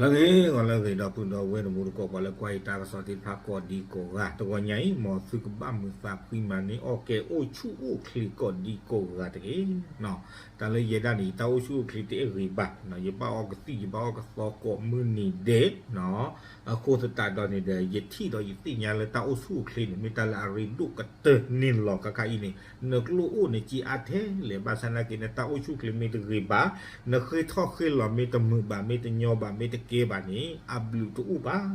လၢဂ့ၤ ဂီၤလၢဂ့ၤ ဒီပုၢ်ဒီဝဲၢ်တံၤသကိး ပှၤလၢကွၢ်ယတၢ်ကစီၣ်သ့ၣ်တဖၣ်ကိးဒံကိးဂၤ တဂီၤညါအံၤ မ်သုကဘၣ်မုာ်သးဖှံမၤန့ၢ်အီၣ်ကဲ အိၣ်ဆူၣ်အိၣ်ချ့ကိးဒံကိးဂၤတက့ၢ်. တၢ်လၢယဲဒၣ်န့ၣ် ယတၢ်အိၣ်ဆူၣ်အိၣ်ချ့တအဲၣ်ဂ့ၤဘၣ်, ယဘၣ်အီကသံၣ် ယဘၣ်အီကသီကိးမုၢ်နံၤဒဲး, အဃိသတးဒီးန့ၣ်ဒီး ယထံၣ်ဒီးယသ့ၣ်ညါလၢတၢ်အိၣ်ဆူၣ်အိၣ်ချ့န့ၣ် မ့ၢ်တၢ်လၢအရ့ဒိၣ်ကတၢၢ်န့ၣ်လီၤ. ခဲခါအံၤန့ၣ် နကျိၣ်အိၣ်န့ၣ် ကံအါထဲလဲၣ် ဘၣ်ဆၣ်သနာ်က့ နတၢ်အိၣ်ဆူၣ်အိၣ်ချ့မ့ၢ်တဂ့ၤဘၣ်, နဃ့ထီၣ်ဃ့လီၤမ့ၢ်တမုာ်ဘၣ် မ့ၢ်တညီဘၣ် မ့ၢ်တကဲဘၣ်န့ၣ် အဘျုးတအိၣ်ဘၣ်.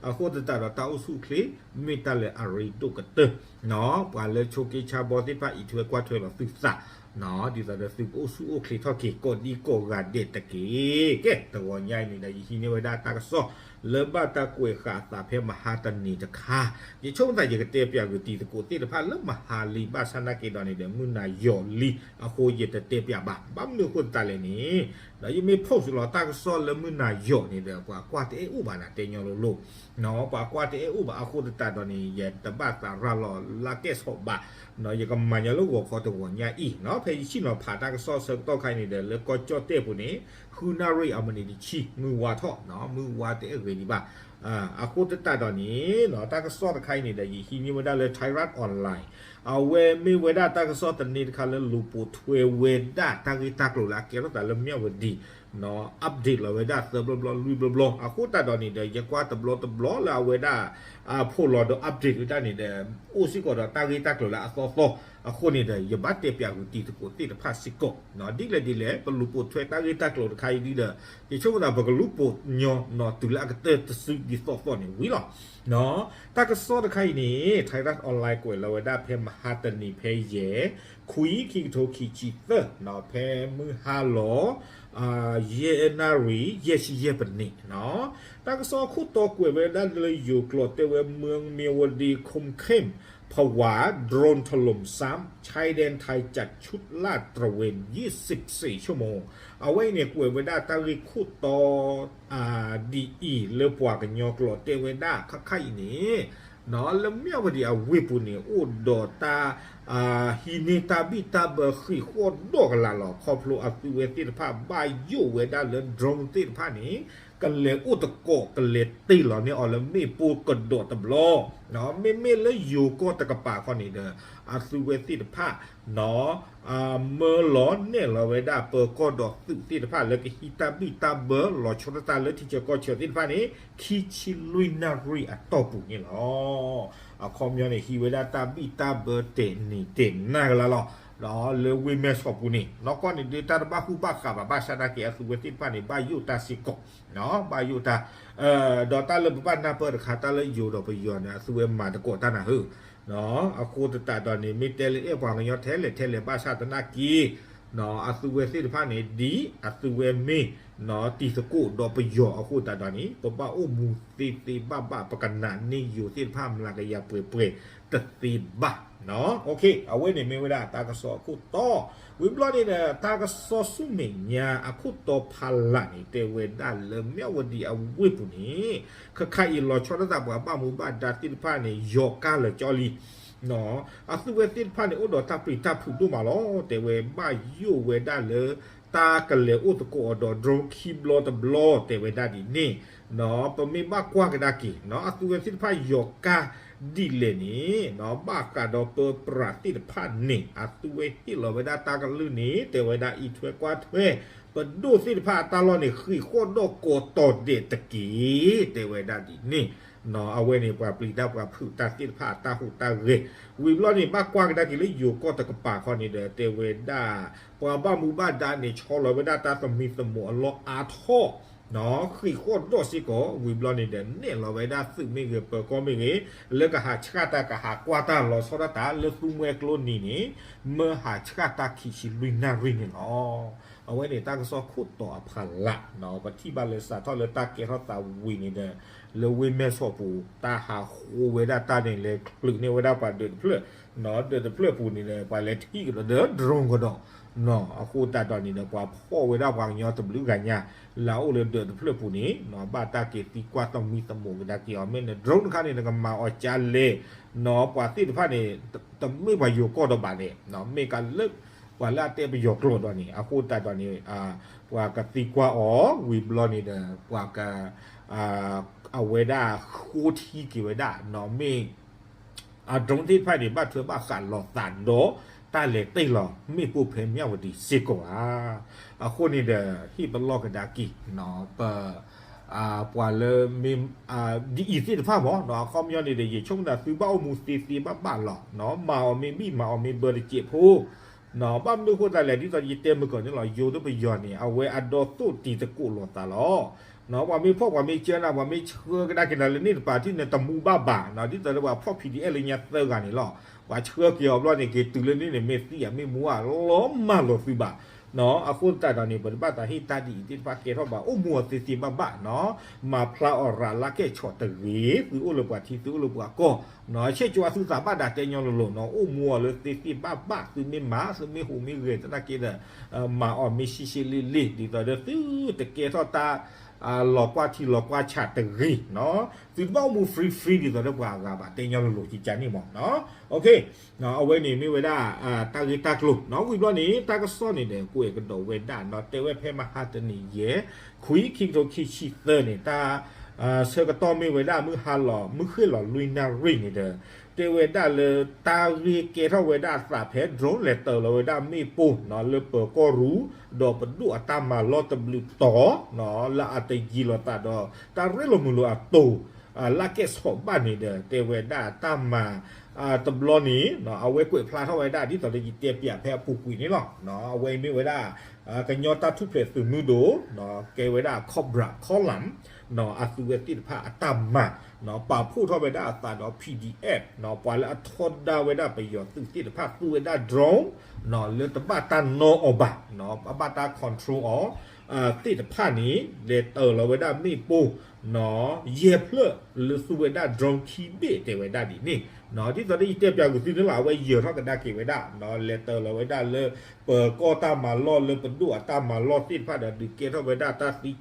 အဃိသတးဒီးတၢ်အိၣ်ဆူၣ်အိၣ်ချ့ မ့ၢ်တၢ်လၢအရ့ဒိၣ်ကတၢၢ် ပှၤလၢဆိးက့ဆါဘီသ့ၣ်တဖၣ် အံးထွဲကွၢ်ထွဲလီၤသုသး, ဒ်သိးဒီးသုကအိၣ်ဆူၣ်အိၣ်ချ့ထီၣ်က့ၤ ကိးဒံကိးဂၤဒဲးတက့ၢ်. ကဲ တဂီၤညါအံၤန့ၣ်ဒီး ယဟံးန့ၢ်ဝဲဒၣ်တၢ်ကစီၣ် လၢဘၣ်တၢ်ကွဲးဃာ်အသးဖဲမဟါတနံၤတခါ, ယဆိကမိၣ်သးယကတဲပၠးကွံာ်တံၤသကိးသ့ၣ်တဖၣ်လၢမဟါလံ ဘၣ်ဆၣ်သနာ်က့ဒီးန့ၣ်ဒီး မုၢ်နၤယိာ်လံအဃိ ယတတဲပၠးဘၣ်. ဘၣ်မနုၤအဃိသတးလဲၣ်န့ၣ် ဒီးယမ့ၢ် post လီၤတၢ်ကစီၣ်လၢမုၢ်နၤယိာ်န့ၣ်ဒီး ပှၤကွၢ်တအဲၣ်အိၣ်ဘၣ်နၤ တဲညီလိၤလိၤ ပှၤကွၢ်တအဲၣ်အိၣ်ဘၣ်အဃိသတးဒီးန့ၣ် ယတဘၣ်သးရၤလီၤလၢကဲၣ်ဆိးဘၣ်, ယကမၤညီလၢဂီၤခီတဂီၤညါအံၤ ဖဲယဆ့ၣ်နီၤဖးတၢ်ကစီၣ်ဆၢကတီၢ်ခါအံၤန့ၣ်ဒီး လၢကီၢ်ကၠီၣ်တဲၣ်ပူၤန့ၣ် ဃုနၣ်ရံၣ်အမံးနံးတဆံ မုၢ်ဝါထီၣ် မုၢ်ဝါတအဲၣ်ဂ့ၤဒံးဘၣ်. အဃိသတးဒီးန့ၣ် တၢ်ကစီၣ်တခါအံၤန့ၣ်ဒီး ယဟံးန့ၢ်ဝဲဒၣ်လၢ Thairath Online အဝဲမ့ၢ်ဝဲဒၣ်တၢ်ကစီၣ်သန့တခါလၢလူၤပိာ်ထွဲဝဲဒၣ်တၢ်ဂ့ၢ်တၢ်ကျိၤလၢအကဲထီၣ်သးလၢမၠၣ်ဝတံၤ update လီၤဝဲဒၣ်သၢဘျီဘျီလွံၢ်ဘျီဘျီ အဃိသတးဒီးန့ၣ်ဒီး ယကွၢ်တဘျီတဘျီလၢအဝဲဒၣ် ဖိးလီၤဒီး update ဝဲဒၣ်န့ၣ်ဒီး အိၣ်စ့ၢ်ကီးဒီးတၢ်ဂ့ၢ်တၢ်ကျိၤလၢအသီသီ အဃိန့ၣ်ဒီး ယဘၣ်တဲပၠးကွံာ်တံၤသကိးသ့ၣ်တဖၣ်စ့ၢ်ကီး ဒ်လဲၣ်ဒ်လဲၣ် ပလူၤပိာ်ထွဲတၢ်ဂ့ၢ်တၢ်ကျိၤတခါအံၤဒ်ဒီး ယဆိကမိၣ်သးပကလူၤပိာ်ညီနီၤတုၤလၢအကတၢၢ်တစုဒ်သိးသိးန့ၣ်ဝံၤလီၤ. တၢ်ကစီၣ်တခါအံၤန့ၣ် Thairath Online ကွဲးလီၤဝဲဒၣ်ဖဲမဟါတနံၤဖဲယဲၢ် ခွံ ခံကထိခံဆံသၢ ဖဲမုၢ်ဟါလီၤ ယဲၢ်နၣ်ရံၣ်ယဲၢ်ဆံယဲၢ်ပနံး တၢ်ကစီၣ်အခိၣ်တီကွဲးဝဲဒၣ်လၢယိၤကျိာ်တဲဝဲ เมืองเมียวดี ข่มเข้ม ผวา โดรนถล่มซ้ำ ชายแดนไทยจัดชุดลาดตระเวนยี่สิบสี่ชั่วโมง အဝဲအံၤန့ၣ် ကွဲးဝဲဒၣ်တၢ်ဂ့ၢ်ခိၣ်တီ ဒ်အံၤ လၢပှၤကညီကျိာ်တဲဝဲဒၣ် ခဲခါအံၤန့ၣ် လၢမၠၣ်ဝတံၤအဝ့ၢ်ပူၤန့ၣ် အိၣ်ဒီးတၢ် ဟံးန့ၢ်တၢ်ဘံၣ်တၢ်ဘၢဃံးဃီၣ်ဒီးကလာ်လီၤ. ခီဖျိအသုးဝဲသ့ၣ်တဖၣ်ဘၣ်ယိၣ်ဝဲဒၣ်လၢ drone သ့ၣ်တဖၣ်န့ၣ် ကလဲၤအိၣ်သကိး ကလဲၤတ့ၢ်လီၤန့ၢ်အီၤလၢမ့ၣ်ပိၢ်ကဒီးတဘျီ, မ့မ့ၢ်လၢယိၤကီၢ်တကပၤခီန့ၣ်ဒီး အသုးဝဲသ့ၣ်တဖၣ် မၢလီၤနဲၣ်လီၤဝဲဒၣ်ပၢၤကီၢ်ဒီးသုးသ့ၣ်တဖၣ်လၢကဟံးတၢ်ဘံၣ်တၢ်ဘၢ လီၤဆီဒၣ်တၢ်လၢထံဆၢကီၢ်ဆၢသ့ၣ်တဖၣ်န့ၣ် ခံဆံလွံၢ်နၣ်ရံၣ်အတီၢ်ပူၤန့ၣ်လီၤ. အခီပညီန့ၣ် ဟံးဝဲဒၣ်တၢ်ဘံၣ်တၢ်ဘၢတဲာ်နံၤတဲာ်နၢ်ကလါလီၤ. ဒီးလၢဝ့ၢ်မဲၢ်ဆီးပူၤန့ၣ် နီၢ်ကီၢ်န့ၣ်ဒုးတၢ်တဘၣ်ဃူဘၣ်ဃးဘၣ် ဘၣ်ဆၣ်သနာ်က့ အသုးဝဲသ့ၣ်တဖၣ်န့ၣ် ဘၣ်ယိၣ်တၢ်စ့ၢ်ကီး, ဘၣ်ယိၣ်တၢ် ဒီးတၢ်လၢပဘၣ်နၢ်ပၢၢ်တခါ တၢ်လၢယိၤဒီးပယီၤန့ၣ် အသုးဝဲမၤသကိးတၢ်နၤဧၢ အဃိသတးဒီးန့ၣ် မ့ၢ်တဲလၢအဲၣ်ပှၤကညီထဲလဲၣ်ထဲလဲၣ် ဘၣ်ဆၣ်သနာ်က့ အသုးဝဲသ့ၣ်တဖၣ်န့ၣ် ဒ်အသုးဝဲမ့ၢ် တံၤသကိးဒီးပယီၤအဃိသတးဒီးန့ၣ် ပဘၣ်အိၣ်မူသ့သ့ဘၣ်ဘၣ် ပကနးန့ၢ်ယိၤသ့ၣ်တဖၣ်မျးကယၤပှဲၤပှဲၤတသ့ဘၣ်. အဝဲန့ၣ်မ့ၢ်ဝဲဒၣ်တၢ်ကစီၣ်အခိၣ်တီ ဝံၤဘျီန့ၣ်ဒီး တၢ်ကစီၣ်ဆူမဲာ်ညါအခိၣ်တီဖးလၢ်န့ၣ် တဲဝဲဒၣ်လၢမၠၣ်ဝတံၤအဝ့ၢ်ပူၤန့ၣ် ခဲခါအံၤလီၤဆီဒၣ်တၢ်ပှၤဘၣ်မူဘၣ်ဒါသ့ၣ်တဖၣ်န့ၣ် ယီၤကါလၢာ်ကၠီလံ အသုးဝဲသ့ၣ်တဖၣ်န့ၣ် အိၣ်ဒီးတၢ်ပျံၤတၢ်ဖုးဒိၣ်မးလီၤ. တဲဝဲဘၣ်ယိၣ်ဝဲဒၣ်လၢ တၢ်ကလဲၤအိၣ်သကိးအီၤဒီး drone ခံဘျီတဘျီ တဲဝဲဒၣ်ဒ်န့ၣ် ပမ့ၢ်ဘၣ်ကွၢ်ကဒါက့ၤ အသုးဝဲသ့ၣ်တဖၣ်ယီၤကါဒ်လဲၣ်န့ၣ် ဘၣ်ဃးဒီးပၢပြးသ့ၣ်တဖၣ်န့ၣ် အသုးဝဲဟ့ၣ်လီၤဝဲဒၣ်တၢ်ကလုၢ်န့ၣ် တဲဝဲဒၣ်အံးထွဲကွၢ်ထွဲ ပဒိၣ်သ့ၣ်တဖၣ်အတၢ်လီၢ်န့ၣ် ဃံးဃီၣ်ဒီးကိးတီၤဒဲးတက့ၢ် တဲဝဲဒၣ်ဒ်န့ၣ် အဝဲန့ၣ် ပှၤပျံၤတၢ်ပှၤဖုးတၢ်သ့ၣ်တဖၣ်အတၢ်ဟူးတၢ်ဂဲၤ ဝံၤဘျီန့ၣ် ဘၣ်ကွၢ်ကဒါက့ၤလၢယိၤကီၢ်တကပၤခီန့ၣ်ဒီး တဲဝဲဒၣ် ပှၤဘၣ်မူဘၣ်ဒါန့ၣ် ဆီလီၤဝဲဒၣ်တၢ်သမံသမိးအလီၢ်အါထီၣ် ဃံးဃီၣ်ဒီးစ့ၢ်ကီး ဝံၤဘျီန့ၣ်ဒီး နဲၣ်လီၤဝဲဒၣ်သုးမ့ၢ်ဂ့ၤ ပၢၤကီၢ်မ့ၢ်ဂ့ၤ လၢကဟးဆှၣ်တၢ်ကဟးကွၢ်တၢ်လီၤဆီဒၣ်တၢ်လၢသူမှဲကျိနံၤန့ၣ် မၢဟးဆှၣ်တၢ်ခံဆံလွံၢ်နၣ်ရံၣ်န့ၣ်လီၤ. အဝဲန့ၣ်တၢ်ကစီၣ်ခိၣ်တီအဖးလၢ် ပထံၣ်ဘၣ်လၢစးထီၣ်လၢတၢ်ကဲထီၣ်သးဝံၤန့ၣ်ဒီး လၢဝ့ၢ်မဲၢ်ဆီးပူၤ တၢ်ဟးဃိဝဲဒၣ်တၢ်န့ၣ် လဲၤချုးန့ၢ်ဝဲဒၣ်ပှၤဒၢးတဖျၢၣ် ဒၢးတဖျၢၣ်ပူၤန့ၣ်ဒီး ပှၤလဲၤထံၣ်ကဒီးဒီး drone ကဒီး အဃိသတးဒီးန့ၣ်ဒီး ပှၤဖီၣ်ဝဲဒၣ်ပှၤကညီတဘျုးဂၤညါ လၢအအိၣ်လၢဒၢးတဖျၢၣ်ပူၤန့ၣ် ဘၣ်တၢ်က့ၤသံကွၢ်သမံသမိးကဒါက့ၤအီၤ မ့ၢ်န drone တခါန့ၣ် နကမၤအီၤကလဲၣ် ပှၤသ့ၣ်တဖၣ်န့ၣ် တမ့ၢ်ပှၤယိၤကီၢ်ဒီးဘၣ်န့ၣ် မ့ၢ်ကလၢ ပှၤလၢအတဲပယီၤကျိာ်ဒီးန့ၣ် အဃိသတးဒီးန့ၣ် ပှၤကသံကွၢ်အီၤဝံၤဘျီန့ၣ်ဒီး ပှၤက အဝဲဒၣ်ဃိထံက့ၤဝဲဒၣ်နီၣ်မ့ၢ် အ drone သ့ၣ်တဖၣ်န့ၣ် ဘၣ်ထွဲဘၣ်ဃးလိာ်သးဒီး တၢ်လဲၤတ့ၢ်လီၤမ့ၣ်ပိၢ်ဖဲမၠၣ်ဝတံၤစ့ၢ်ကီးဧါ. အဃိန့ၣ်ဒီး ဟ့ၣ်ပလီၢ်ကဒါက့ၤ ပ ပှၤလၢ ဒ်အံၤသ့ၣ်တဖၣ်မး အခီပညီန့ၣ်ဒီး ယဆိကမိၣ်သးသုဘၣ်အိၣ်မူသ့သ့ဘၣ်ဘၣ်လီၤ. မၤအီၤမ့ၢ်ဘံၣ် မၤအီၤမ့ၢ်ဘၢတစဲးဖိ ဘၣ်မနုၤအဃိသတးလဲၣ် ဒ်သိးယတဲမုၢ်ကီၢ်န့ၣ်လီၤ ယိၤဒိၣ်ပယီၤန့ၣ် အဝဲအဒီသိၣ်တံၤသကိးလိာ်သးလီၤ. ပှၤမ့ၢ်ဖီၣ်ပှၤမ့ၢ်ကၢနၤ ပှၤမ့ၢ်ဆှၢကဒါက့ၤနၤလၢန့ၣ်တပၤထံၣ်န့ၣ် တမူဘၣ်ဘၣ် ဒ်သိးလၢပှၤဖီၣ် P D F လၢညါသၢဂၤန့ၣ်လီၤ. ပှၤဆှၢက့ၤအီၤဘျီန့ၣ် က့ၤတုၤလၢန့ၣ်န့ၣ် မ့ၢ်သံအမ့ၢ်မူအလီၤမၢ်လိာ်သုဘၣ်. အဃိသတးဒီးန့ၣ် ပတဘၣ်သးဟ့ၣ်တၢ်ဒ်အံၤသ့ၣ်တဖၣ်ကဲထီၣ်ဘၣ် အိၣ်မူအီၤသ့သ့ဘၣ်ဘၣ်နီၤ မၤဖျါအီၤရၤလၢကဲၣ်ဆိးတဂ့ၤ သုအိၣ်လၢပှၤထံ သုအိၣ်လၢပှၤကီၢ်နီၤ ဆဲးကၠွါသုသးဘၣ်ဒၣ်တဲညီလိၤလိၤနီၤ အိၣ်မူအီၤလၢသ့သ့ဘၣ်ဘၣ် သုမ့ၢ်မၤ သုမ့ၢ်ဟူးမ့ၢ်ဂဲၤသနာ်က့ဒီး မၤအီၤမ့ၢ်ရှံရှံလ့လ့ ဒ်သိးဒီးသုတကဲထီၣ်တၢ် လီၤကွၢ်ထံလီၤကွၢ်ဆးတဂ့ၤနီၤ သုတဘၣ်အိၣ်မူ free free ဒ်သိးဒီးပှၤအဂၤဘၣ် တဲညီလိၤလိၤကကန့ၣ်မးနီၤ အဝဲန့ၣ်မ့ၢ်ဝဲဒၣ် တၢ်ဂ့ၢ်တၢ်ကျိၤနီၤ ဝံၤဘျီန့ၣ် တၢ်ကစီၣ်န့ၣ်ဒီး ကွဲးကဒီးဝဲဒၣ်နီၤ တဲဝဲဖဲမဟါတနံၤယဲၢ် ခွံ ခံကထိခံဆံသၢန့ၣ် တၢ် ဆၢကတီၢ်မ့ၢ်ဝဲဒၣ်မုၢ်ဟါလီၤ မုၢ်ဃ့ၢ်လီၤလွံၢ်နၣ်ရံၣ်န့ၣ်ဒီး တဲဝဲဒၣ်လၢ တၢ်ဂ့ၢ်ကဲထီၣ်ဝဲဒၣ်အသးဖဲ drone လဲၤတၢၤလီၤဝဲဒၣ်မ့ၣ်ပိၢ်နီၤ လၢပၢၤကီၢ်ရူၢ် ဒီးပဒိၣ်အတၢ်မၤလီၢ်တဘျုးတီၤနီၤ လၢအတယံၤလိာ်သးဒီး တၢ်ရ့လိာ်မုာ်လိာ်အတိၤ လၢကဲၣ်ဆိးဘၣ်န့ၣ်ဒီး တဲဝဲဒၣ်တၢ်မၤ တဘျီန့ၣ် အဝဲကွဲးဖျါထီၣ်ဝဲဒၣ် ဒ်သိးဒီးယတဲပၠးဖဲအပူၤကွံာ်န့ၣ်လီၤ. အဝဲမ့ၢ်ဝဲဒၣ် ကညီတၢ်ထူၣ်ဖျဲးသုးမုၢ်ဒိၣ် ကဲဝဲဒၣ် Cobra Column အသုးဝဲသ့ၣ်တဖၣ်အတၢ်မၤ ပာ်ဖှိၣ်ထီၣ်ဝဲဒၣ်အသးဒီး P D F ပှၤလၢအထီဒါဝဲဒၣ်ပယီၤသုးသ့ၣ်တဖၣ် သူဝဲဒၣ် drone လၢတဘၣ်တၢ်နီအီၤဘၣ် အဘၣ်တၢ် control အီၤ သ့ၣ်တဖၣ်န့ၣ် လဲၤတၢၤလီၤဝဲဒၣ်မ့ၣ်ပိၢ် ယဲၢ်ဖျၢၣ်လၢသူဝဲဒၣ် drone ခံဘ့ၣ် တဲဝဲဒၣ်ဒ်န့ၣ် ဒ်သိးဒီးယတဲပၠးကွံာ်သုန့ၣ်လီၤ အဝဲယၢၤထီၣ်ကဒါက့ၤဝဲဒၣ် လဲၤတၢၤလီၤဝဲဒၣ်လၢ ပၢၤကီၢ်တၢ်မၤလီၢ်လၢပဒိၣ်အတၢ်မၤလီၢ်သ့ၣ်တဖၣ်ဒီး ဒုးကဲထီၣ်ဝဲဒၣ်တၢ်သံတၢ်ပှ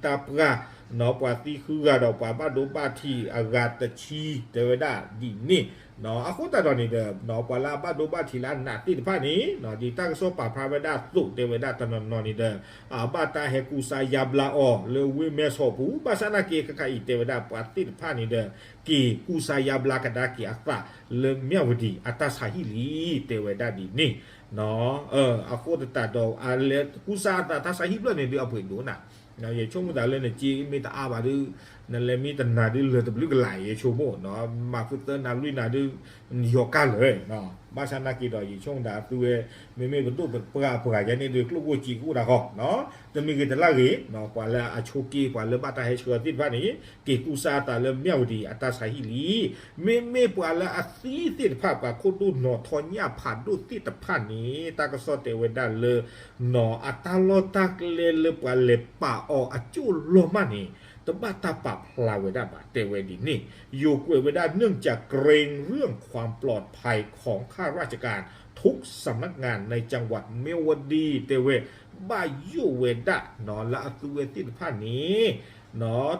ၢ် ပှၤသံဃုဂၤဒီးပှၤဘၣ်ဒိဘၣ်ထံးအဂၤတဆံ တဲဝဲဒၣ်ဒ်န့ၣ် အဃိသတးဒီးန့ၣ်ဒီး ပှၤလၢအဘၣ်ဒိဘၣ်ထံးလၢအနာ်သ့ၣ်တဖၣ်န့ၣ် ဒ်တၢ်ကစီၣ်ပာ်ဖျါဝဲဒၣ်အသိး တဲဝဲဒၣ်တနီၤနီၤန့ၣ်ဒီး အဘၣ်တၢ်ဟဲကူစါယါဘျါအီၤလၢဝ့ၢ်မဲၢ်ဆီးပူၤ ဘၣ်ဆၣ်နာ်က့ ခဲခါအံၤတဲဝဲဒၣ်ပှၤသ့ၣ်တဖၣ်န့ၣ်ဒီး က့ၤကူစါယါဘျါကဒါက့ၤအသးလၢမၠၣ်ဝတံၤအတၢ်ဆါဟံၣ်လံ တဲဝဲဒၣ်ဒ်န့ၣ် အဃိသတးဒီး အလဲၤကူစါအသးတၢ်ဆါဟံၣ်ဖျၢၣ်န့ၣ်ဒုးအပှ့ၤဒိၣ်နၤ ယဆိကမိၣ်သးလၢနစ့မ့ၢ်တအါဘၣ်ဒုး နလဲၤမ့ၢ်တနၤဒုးလၢၤတဘျုးကလာ် ယဆိကမိၣ် မၤဃုသၢနၤလွံၢ်နၤဒုး ယီၤကါလၢာ် ဘၣ်ဆၣ်နာ်က့ဒီး ယဆိကမိၣ်သးသုဝဲ မ့မ့ၢ်ပဒိၣ်ပပှၢ်ပှၤယဲန့ၣ်ဒုး ကျိၣ်ကိၣ်စ့ကိၣ်တၢ်ဃီ တမံၤဂ့ၤတလၢ်ဂ့ၤ ပှၤလၢအဆိးက့ ပှၤလၢဘၣ်တၢ်ဟဲဆှၢသ့ၣ်တဖၣ်န့ၣ် က့ၤကူစါအသးလၢမၠၣ်ဝတံၤအတၢ်ဆါဟံၣ်လံ မ့မ့ၢ်ပှၤလၢအသံသ့ၣ်တဖၣ် ပှၤခိၣ်ဒိၣ်နီၤထီညၣ်ဖးဒိၣ်သ့ၣ်တဖၣ်န့ၣ် တၢ်ကစီၣ်တဲဝဲဒၣ်လၢ နီၤအတၢ်လီၢ်တၢ်ကျဲလၢပှၤလဲၤပာ်အီၤအကၠိၣ်လီၢ်မးန့ၣ် တဘၣ်တၢ်ပာ်ဖျါဝဲဒၣ်ဘၣ် တဲဝဲဒ်န့ၣ် ယိၤကွဲးဝဲဒၣ် เนื่องจากเกรงเรื่องความปลอดภัยของข้าราชการทุกสำนักงานในจังหวัดเมียวดี တဲဝဲ ဘၣ်ယိၣ်ဝဲဒၣ် လၢအသုဝဲသ့ၣ်တဖၣ်န့ၣ်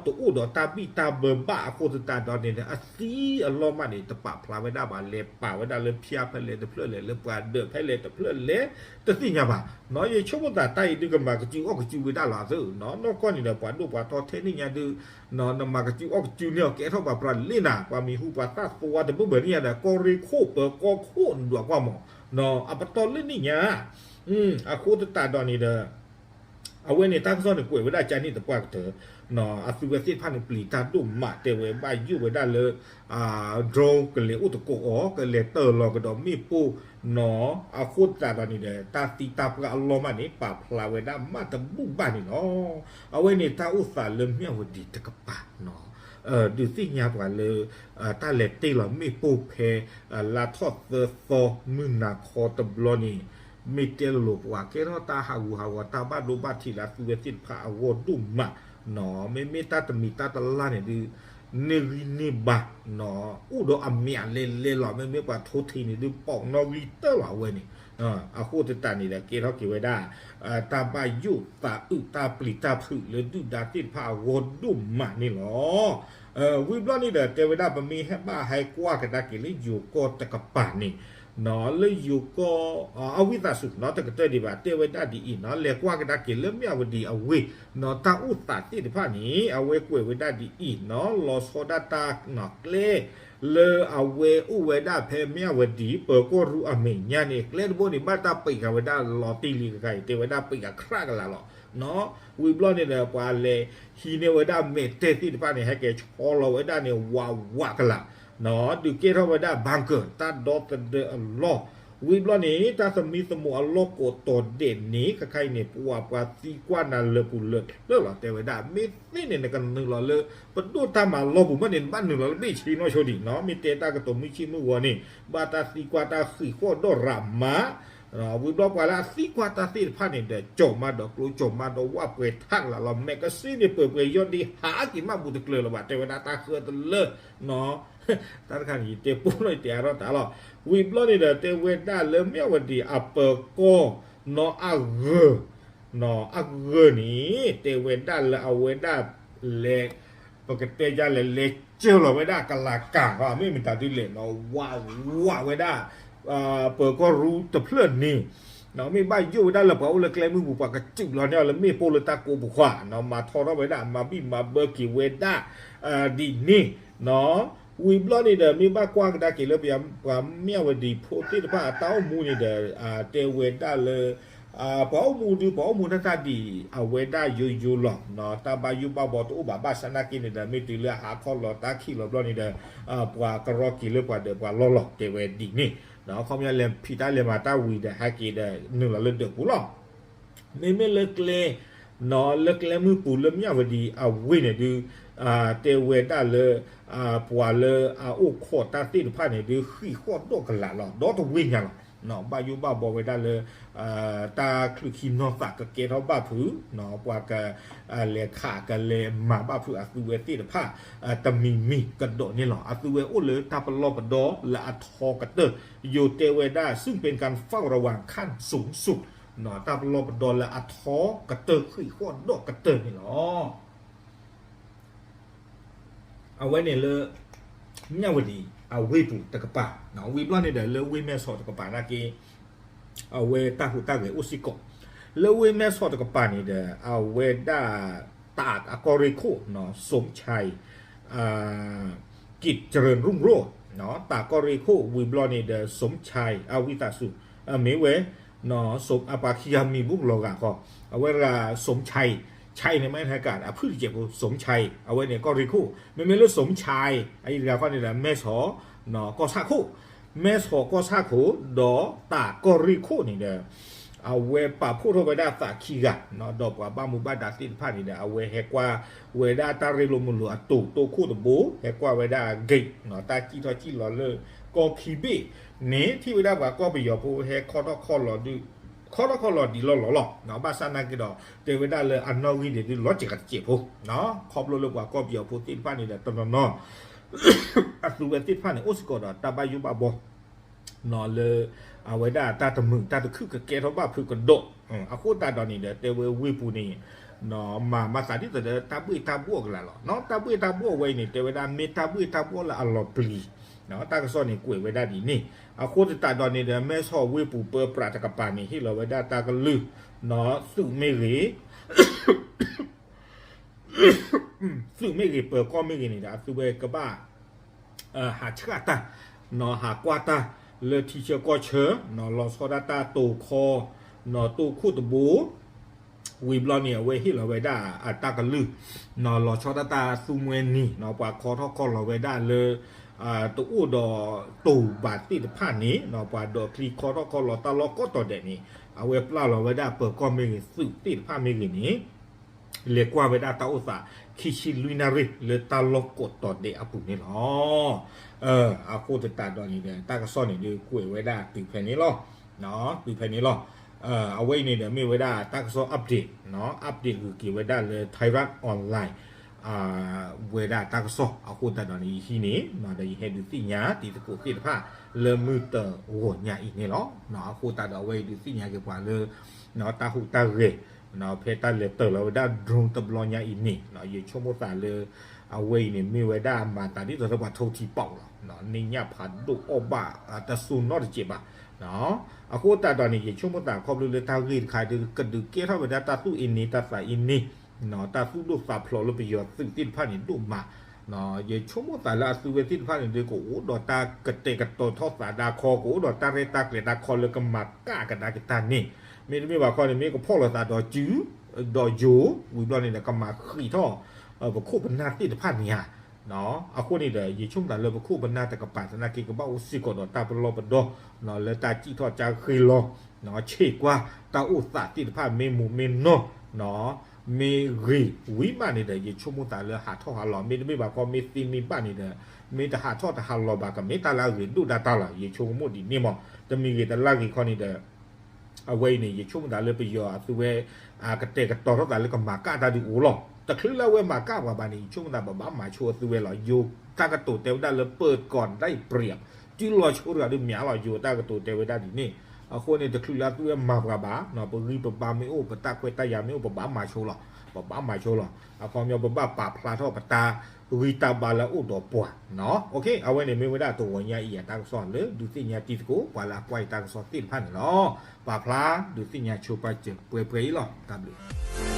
တအိၣ်ဒီးတၢ်ဘံၣ်တၢ်ဘၢဘၣ်အဃိသတးဒီးန့ၣ် အသံအလီၢ်မးန့ၣ် တပာ်ဖျါဝဲဒၣ်ဘၣ် လဲၤပာ်ဝဲဒၣ်လၢဖၠါဖဲလဲၣ်တဖျၢၣ်လဲၣ် လၢပှၤဒၢးဖဲလဲၣ်တဖျၢၣ်လဲၣ် တသ့ၣ်ညါဘၣ် ယဆိကမိၣ်သးတၢ်အံၤဒုးကမၤကစုအီၣ်ကစုဝဲဒၣ်လီၤသၢ နီၢ်ကီၢ်န့ၣ်ဒီး ပှၤဒိၣ်ပှၤထီထဲန့ၣ်ညါဒုး နမၤကစုအီၣ်ကစုန့ၢ်အီၤကဲထီၣ်ပှၤပြးလ့နၤ ပှၤမံၤဟူပှၤသၣ်သိဝါတဘၣ်ဘၣ်န့ၣ်ညါဒီး ကီၢ်ရ့ၣ်ခိၣ်ပၢၤကီၢ်ခိၣ်ဒွးကွၢ်မး အပတီၢ်လၢန့ၣ်ညါ အဃိသတးဒီးန့ၣ်ဒီး အဝဲန့ၣ်တၢ်ကစီၣ်န့ၣ်ကွဲးဝဲဒၣ်ကန့ၣ်သပှၢ်ကတၢၢ် အသုဝဲသ့ၣ်တဖၣ်န့ၣ် ပျံၤတၢ်ဒိၣ်မးတဲဝဲဘၣ်ယိၣ်ဝဲဒၣ်လၢ drone ကလဲၤအိၣ်သကိးအီၤ ကလဲၤတၢၤလီၤကဒီးမ့ၣ်ပိၢ်နီၤ အဃိသတးဒီးန့ၣ်ဒီး တၢ်သံတၢ်ပှၢ်အလီၢ်မးန့ၣ် ပာ်ဖျါဝဲဒၣ်မးတဘူၣ်ဘၣ်န့ၣ်လီၤ. အဝဲန့ၣ်တၢ်အိၣ်သးလၢမၠၣ်ဝတံၤတကပၤ ဒုးသ့ၣ်ညါပှၤလၢ တၢ်လဲၤတ့ၢ်လီၤမ့ၣ်ပိၢ်ဖဲ လါထီၣ်သၢသီမုၢ်နၤခီတဘျီန့ၣ် မ့ၢ်တဲလိၤလိၤပှၤကဲထီၣ်တၢ်ဟးဂူာ်ဟးဂီၤ တၢ်ဘၣ်ဒိဘၣ်ထံးလၢသုဝဲသ့ၣ်တဖၣ်အဂီၢ်ဒိၣ်မး မ့မ့ၢ်တၢ်တမံၤတၢ်တလါန့ၣ်ဒုး န့ၢ်ဂံၢ်န့ၢ်ဘါ အိၣ်ဒီးအမံၤအလဲလဲလီၤ မ့မ့ၢ်ပှၤထိထံးန့ၣ်ဒုး ပိာ်နီၣ်ဂံၢ်တၢၢ်လီၤအဝဲန့ၣ် အဃိသတးန့ၣ်ဒီး ကဲထီၣ်က့ၤဝဲဒၣ် တၢ်ဘၣ်ယိၣ်သးအုးတၢ်ပျံၤတၢ်ဖုးလၢဒုၣ်ဒါသ့ၣ်တဖၣ်အဂီၢ်ဒိၣ်မးန့ၣ်လီၤ. ဝံၤဘျီန့ၣ်ဒီး တဲဝဲဒၣ်ပမ့ၢ်ဟဲဘၣ်ဟဲကွၢ်ကဒါက့ၤလၢယိၤကီၢ်တကပၤန့ၣ် လၢယိၤကီၢ် အဝံသးစူၤနီၤ တကတၢၢ်ဒံးဘၣ် တဲဝဲဒၣ်ဒ်အံၤနီၤ လဲၤကွၢ်ကဒါက့ၤလၢမၠၣ်ဝတံၤအဝ့ၢ်နီၤ တၢ်အိၣ်သးသ့ၣ်တဖၣ်န့ၣ် အဝဲကွဲးဝဲဒၣ်ဒ်အံၤနီၤ လီၤဆီဒၣ်တၢ်နီၤ ကျဲ လၢအဝဲအိၣ်ဝဲဒၣ်ဖဲမၠၣ်ဝတံၤ ပၢၤကီၢ်ရူအမဲာ်ညါန့ၣ် ကျဲတဘိန့ၣ် ဘၣ်တၢ်ပံးဃာ်ဝဲဒၣ်လီၤတံၢ်လံကခါအံၤ တဲဝဲဒၣ်ပံးဃာ်ခြးကလာ်လီၤ. ဝံၤဘျီန့ၣ်ဒီး ပှၤလဲၤဟံးန့ၢ်ဝဲဒၣ်မဲာ်တဲသ့ၣ်တဖၣ်န့ၣ် ဟဲက့ၤဆီလီၤဝဲဒၣ်န့ၣ် ဝးဝးကလာ် ဒုးကဲထီၣ်ဝဲဒၣ် bunker တၢ်ဒီသဒၢအလီၢ် ဝံၤဘျီန့ၣ် တၢ်သမံသမိးအလီၢ်ကိးတီၤဒဲးန့ၣ် ခဲခါအံၤန့ၣ် ပှၤပှၤသံကွၢ်နၤလၢပူၤလၢ်ဖျၢၣ်လီၤ တဲဝဲဒၣ် မ့ၢ်သ့န့ၣ် နကနုာ်လီၤလၢ ပဒိၣ်တၢ်မၤလီၢ်ပူၤမ့ၢ်န့ၣ် နဘၣ်နုာ်လီၤလၢဘ့ၣ်ဆ့နီၢ်ဆိဒံးနီၤ မ့ၢ်တဲတၢ်ကတိၤမုၢ်ဆ့ၣ်မုၢ်ဂီၤန့ၣ် ဘၣ်တၢ်သံကွၢ်တၢ်ဃံးဃီၣ်ဒီးရးမး ဝံၤဘျီပှၤလၢအသံကွၢ်တၢ်သ့ၣ်တဖၣ်န့ၣ်ဒီး ကၠီၤမါဒီးကျိ ကၠီၤမါဒီးဝၣ်ပှဲၤထးကလာ်လီၤ magazine န့ၣ် ပှဲၤပှဲၤယီၢ်ဒံး ဟးက့ၤမးဘူးတကျၢၤလၢၤဘၣ် တဲဝဲဒၣ်တၢ်ဃၢတလၢ တၢ်တခါန့ၣ် ယတဲပိၢ်နီၣ်ယတဲအါထီၣ်တၢ်လီၤ ဝံၤဘျီန့ၣ်ဒီး တဲဝဲဒၣ်လၢမၠၣ်ဝတံၤအပၢၤကီၢ်နီၤ အဂၢၤ နီၤ အဂၢၤန့ၣ် တဲဝဲဒၣ်လၢအဝဲဒၣ်လဲၤ ပကတဲယါလဲၣ် လဲၤစၢၤလီၤဝဲဒၣ်ကလၤကၤ မ့ၢ်မတၤဒ်လဲၣ်နီၤ ဝးဝးဝဲဒၣ် ပၢၤကီၢ်ရူတဖျၢၣ်န့ၣ် မ့ၢ်ဘၣ်ယိၣ်ဝဲဒၣ်လၢပှၤအိၣ်လၢကျဲမုၢ်ပူၤ ပှၤကစူးလီၤန့ၢ်အီၤလၢမ့ၣ်ပိၢ်လၢတၢ်ကိးပူၤခွါနီၤ မၤထီထီၣ်ဝဲဒၣ် မၤဘံၣ်မၤဘၢက့ၤဝဲဒၣ် ဒ်န့ၣ်နီၤ ဝံၤဘျီန့ၣ်ဒီး မ့ၢ်ဘၣ်ကွၢ်ကဒါက့ၤလၢပှၤ ပှၤမၠၣ်ဝတံၤဖိသ့ၣ်တဖၣ်အတၢ်အိၣ်မူန့ၣ်ဒီး တဲဝဲဒၣ်လၢ ပှၤအိၣ်မူဒုး ပှၤအိၣ်မူတၢ်တၢ်ဒ်အဝဲဒၣ်ယိယိလီၤ တၢ်ဘၣ်ယိၣ်ဘၣ်ဘီတအိၣ်ဘၣ် ဘၣ်ဆၣ်နာ်က့န့ၣ်ဒီး မ့ၢ်တုၤလၢအဟးခီၣ်လီၤတၢ်ခံးလီၤဘျီန့ၣ်ဒီး ပှၤကရီက့ၤလၢပှၤဒီးပှၤလီၢ်လီၤ တဲဝဲဒ်န့ၣ် ခီပညီလဲၤဖံးတၢ်လဲၤမၤတၢ်ဝံၤဒီး ဟဲက့ၤဒီးနုာ်လီၤလၢဒၢးပူၤလီၤ မ့မ့ၢ်လၢကျဲ နီၤ လၢကျဲမုၢ်ပူၤလၢမၠၣ်ဝတံၤအဝ့ၢ်န့ၣ်ဒုး တဲဝဲဒၣ်လၢ ပှၤလၢအအိၣ်ခိးတၢ်သ့ၣ်တဖၣ်န့ၣ်ဒုး ဃံးဃီၣ်ဒီးကလာ်လီၤ ဒီတဝ့ၢ်ညါလီၤ ဘၣ်ယိၣ်ဘၣ်ဘီဝဲဒၣ်လၢ တၢ်ချုးခံနီၢ်သးကကဲထီၣ်ဘၣ်ဖုး ပှၤက လဲၤခးကလဲၤမၤဘၣ်ဖုးအသုဝဲသ့ၣ်တဖၣ် တမံၤမံၤကဒီးန့ၣ်လီၤ အသုဝဲအိၣ်လၢတၢ်ပလီၢ်ပဒီလၢအထီကတၢၢ် ယိၤတဲဝဲဒၣ် ซึ่งเป็นการเฝ้าระวังขั้นสูงสุด တၢ်ပလီၢ်ပဒီလၢအထီကတၢၢ် ဃံးဃီၣ်ဒီးကတၢၢ်န့ၣ်လီၤ အဝဲန့ၣ်လၢ မၠၣ်ဝတံၤအဝ့ၢ်ပူၤတကပၤ ဝံၤဘျီန့ၣ်ဒီး လၢဝ့ၢ်မဲၢ်ဆီးတကပၤနာ်က့ အဝဲတၢ်ဟူးတၢ်ဂဲၤအိၣ်စ့ၢ်ကီး လၢဝ့ၢ်မဲၢ်ဆီးတကပၤန့ၣ်ဒီး အဝဲဒၣ် တၢ်အကီၢ်ရ့ၣ်ခိၣ် စူမ်ဆဲး ကံးစရၢၣ်ရူၣ်ရိၣ် တၢ်ကီၢ်ရ့ၣ်ခိၣ် ဝံၤဘျီန့ၣ်ဒီး စူမ်ဆဲး အဝံသးစူၤ မ့ၢ်ဝဲ အပှၤခံဂၤမံၤဘူၣ်လီၤဂာ်ဃီ အဝဲတဂၤ စူမ်ဆဲး ဆဲးန့ၣ်မ့ၢ်ဟဲကး အဖုၣ်တစဲးဖိ စူမ်ဆဲး အဝဲန့ၣ်ကီၢ်ရ့ၣ်ခိၣ် မ့မ့ၢ်လၢ စူမ်ဆဲး အအံၤတဂၤဃီန့ၣ်ဒီး မဲၢ်ဆီး ကီၢ်ဆၣ်ခိၣ် မဲၢ်ဆီးကီၢ်ဆၣ်ခိၣ် ဒီးတၢ်ကီၢ်ရ့ၣ်ခိၣ်န့ၣ်ဒီး အဝဲပာ်ဖှိၣ်ထီၣ်ဝဲဒၣ်သးခံဂၤ ဒီးပှၤဘၣ်မူဘၣ်ဒါသ့ၣ်တဖၣ်န့ၣ်ဒီး အဝဲဟဲကွၢ်ဝဲဒၣ်တၢ်ရ့လိာ်မုာ်လိာ်အတိၤ တိခိၣ်တဘိ ဟဲကွၢ်ဝဲဒၣ်အဂ့ၢ် တၢ်စံၣ်ထီၣ်စံၣ်လီၤလၢကီၢ်ခံဘ့ၣ်န့ၣ် ထံၣ်ဝဲဒၣ်ပှၤကီၢ်ပယီၤဖိဟဲခီထီၣ်ခီၣ်လီၤဒုး ခီထီၣ်ခီၣ်လီၤဒံးလီၢ်လီၢ်လီၤ ဘၣ်ဆၣ်နာ်က့ဒီး တဲဝဲဒၣ်လၢအနီၣ်ဂံၢ်န့ၣ်ဒုးလီၤစှၤကတစဲးဖိ ခီဖျိလၢပှၤကီၢ်ပယီၤဖိသ့ၣ်တဖၣ်န့ၣ်ဒီးတနီၤနီၤ အသုဝဲသ့ၣ်တဖၣ်န့ၣ် အိၣ်စ့ၢ်ကီးဒီးတၢ်ဘၣ်ယိၣ်ဘၣ်ဘီ လၢ အဝဲဒၣ်တၢ်တမုာ်တၢ်တခုၣ်ကကဲထီၣ်ဘၣ်ဖုးကဒီး အဃိသတးဒီးန့ၣ်ဒီး တဲဝဲဝ့ၢ်ပူၤန့ၣ် မၤမၤသးဒ်သိးဒီးတၢ်ဘှ့ၣ်တၢ်ဘှီၣ်ကလာ်လီၤ တၢ်ဘှ့ၣ်တၢ်ဘှီၣ်ဝဲအံၤန့ၣ် တဲဝဲဒၣ်မ့ၢ်တၢ်ဘှ့ၣ်တၢ်ဘှီၣ်လၢအလီၤပျံၤ တၢ်ကစီၣ်န့ၣ်ကွဲးဝဲဒၣ်ဒ်န့ၣ် အဃိသတးဒီးန့ၣ်ဒီး မဲၢ်ဆီးဝ့ၢ်ပူၤပၢပြးတကပၤန့ၣ် ဟ့ၣ်လီၤဝဲဒၣ်တၢ်ကလုၢ် သုးမ့ၢ်ဂ့ၤ သုးမ့ၢ်ဂ့ၤ ပၢၤကီၢ်မ့ၢ်ဂ့ၤန့ၣ်ဒီး အသုဝဲကဘၣ် ဟးဆှၣ်တၢ် ဟးကွၢ်တၢ်လၢထံဆၢကီၢ်ဆၢ လီၤဆီဒၣ်တၢ်တိၤခီ တိခိၣ်တဘိ ဝံၤဘျီန့ၣ် အဝဲဟ့ၣ်လီၤဝဲဒၣ်အတၢ်ကလုၢ် လီၤဆီဒၣ်တၢ်သူမှဲနံၤ ပှၤခီထီၣ်ခီလီၤဝဲဒၣ်လၢ တအိၣ်ဒီးတိၤဘၣ်သ့ၣ်တဖၣ်န့ၣ် ပှၤဒိးချံခီထီၣ်ခီလီၤတၢ်လီၢ်ကိးတီၤဒဲးန့ၣ် အဝဲပျၢ်လီၤဝဲဒၣ်ပၢၤကီၢ်မ့ၢ်ဂ့ၤ သုးသ့ၣ်တဖၣ်မ့ၢ်ဂ့ၤန့ၣ် လဲၤကွၢ်ဝဲဒၣ်တၢ်အိၣ်သး ခံဆံလွံၢ်နၣ်ရံၣ် လၢတၢ်လီၢ်ကိးတီၤဒဲးအပူၤန့ၣ်လီၤ. အဃိသတးဒီးန့ၣ်ဒီး တၢ်ကစီၣ်န့ၣ်ဒုး ကွဲးဝဲဒၣ်တုၤဖဲန့ၣ်လီၤ. တုၤဖဲန့ၣ်လီၤ. အဝဲအံၤန့ၣ်ဒီး မ့ၢ်ဝဲဒၣ်တၢ်ကစီၣ် update update ဂုာ်က့ၤဝဲဒၣ်လၢ Thairath Online ဝဲဒၣ်တၢ်ကစီၣ် အဃိသတးဒီးန့ၣ် ယဟံးန့ၣ် ဒီးယဟဲဒုးသ့ၣ်ညါတံၤသကိးသ့ၣ်တဖၣ် လၢမုၢ်တဂီၤညါအံၤန့ၣ်လီၤ. အဃိသတးဒီး အဝဲအံၤဒုးသ့ၣ်ညါက့ၤပှၤလၢ တၢ်ဟူးတၢ်ဂဲၤ ဖဲတၢ်လဲၤတၢၤလီၤဝဲဒၣ် drone တဘျီညါအံၤန့ၣ် ယဆိကမိၣ်သးလၢ အဝဲအံၤန့ၣ် မ့ၢ်ဝဲဒၣ်အမၤသးဒ်သိးဒီးပှၤထိထံပီၣ်လီၤ. န့ၢ်ညၣ်ဖးဒိၣ်အီၣ်ဘၣ်တစိၢ်နီတစဲးဘၣ်. အဃိသတးဒီးန့ၣ် ယဆိကမိၣ်သးခီဖျိလၢတၢ်ဂ့ၢ်တခါဒီး ကဒုးကဲထီၣ်ဝဲဒၣ်တၢ်သူၣ်အ့န့ တၢ်သးအ့န့ တၢ်သူၣ်ဒိၣ်သးဖျိးလၢပယီၤသုးသ့ၣ်တဖၣ်န့ၣ်ဒိၣ်မး. ယဆိကမိၣ်သးလၢအသုဝဲသ့ၣ်တဖၣ်န့ၣ်ဒီး ကအိၣ်ဒီးတၢ်ကတဲာ်ကတီၤထီၣ်သးဒၣ်ခီ, ကအိၣ်ဒီးတၢ်ရဲၣ်တၢ်ကျဲၤဒၣ်ခီလၢကမၤကၣ်ကဒါက့ၤတၢ်န့ၣ်, မ့တမ့ၢ်ဘၣ်ခီန့ၣ် မ့ၢ်ကဖီၣ်လိာ်သးဒီးစု ဒီးယိၤ ဝံၤဘျီန့ၣ်ဒီး ကမၤဃံးထီၣ် ပခိၣ်ပနၢ်သ့ၣ်တဖၣ်န့ၣ်ဧါ. အဃိန့ၣ်ဒီး ယဆိကမိၣ်သးလၢပခိၣ်ပနၢ်တကပၤသနာ်က့ ကဘၣ်အိၣ်စ့ၢ်ကီးဒီးတၢ်ပလီၢ်ပဒီ လၢတၢ်စံၣ်ထီၣ်ကၢဃ့လီၤ ဆ့ၣ်ကွၢ် တၢ်အိၣ်သးသ့ၣ်တဖၣ် မ့ၢ်မူမ့ၢ်နီၢ် မ့ၢ်ဂ့ၤဝံၤမးန့ၣ်ဒီး ယဆိကမိၣ်သးလၢဟးထီၣ်ဟးလီၤ, မ့တမ့ၢ်ဘၣ်ခီ မ့ၢ်သ့မ့ၢ်ဘၣ်န့ၣ်ဒီး မ့ၢ်တဟးထီၣ်တဟးလီၤဘၣ် ကမ့ၢ်တၢ်လၢအဂ့ၤဒိၣ်ဒၣ်တၢ်လီၤ. ယဆိကမိၣ်ဒ်န့ၣ်မး, တမံၤဂ့ၤတလါဂ့ၤခီန့ၣ်ဒီး အဝဲအံၤန့ၣ် ယဆိကမိၣ်သးလၢပယီၤအသုဝဲ ကတဲာ်ကတီၤထီၣ်သးလၢကမၤကၣ်တၢ်ဒုးအိၣ်လီၤ. တချုးလၢအဝဲမၤကၣ်ပှၤဘၣ်န့ၣ် ယဆိကမိၣ်သးပဘၣ်မၤဆိအသုဝဲလီၤ. ယိၤတၢ်ကတိၤတဲဝဲဒၣ်လၢ ပၢၤကီၢ်ဒၣ်ပြံး တုၤလီၤဆိတဂၤဒုးမၠးလီၤ. ယိၤတၢ်ကတိၤတဲဝဲဒၣ်ဒ်န့ၣ်. အဃိန့ၣ် တချုးလၢအသုဝဲမၤပှၤဘၣ် ပဂံၢ်ပဘါမ့ၢ်အိၣ် ပတၢ်ခွဲးတၢ်ယာ်မ့ၢ်အိၣ် ပဘၣ်မၤဆိလီၤ. ပဘၣ်မၤဆိလီၤ. အခီပညီ ပဘၣ်ပာ်ဖျါထီၣ်ပတၢ်ဂံၢ်တၢ်ဘါလၢအအိၣ်ဒီးပှၤ. အဝဲန့ၣ် မ့ၢ်ဝဲဒၣ်တဂီၤညါအံၤအတၢ်ကစီၣ်လၢဒုးသ့ၣ်ညါတံၤသကိး ပှၤလၢအကွၢ်ယတၢ်ကစီၣ်သ့ၣ်တဖၣ်န့ၣ်လီၤ. ပာ်ဖျါဒုးသ့ၣ်ညါဆိပာ်စၢၤပှဲၤပှဲၤအံၤလီၤ. တၢ်ဘျုး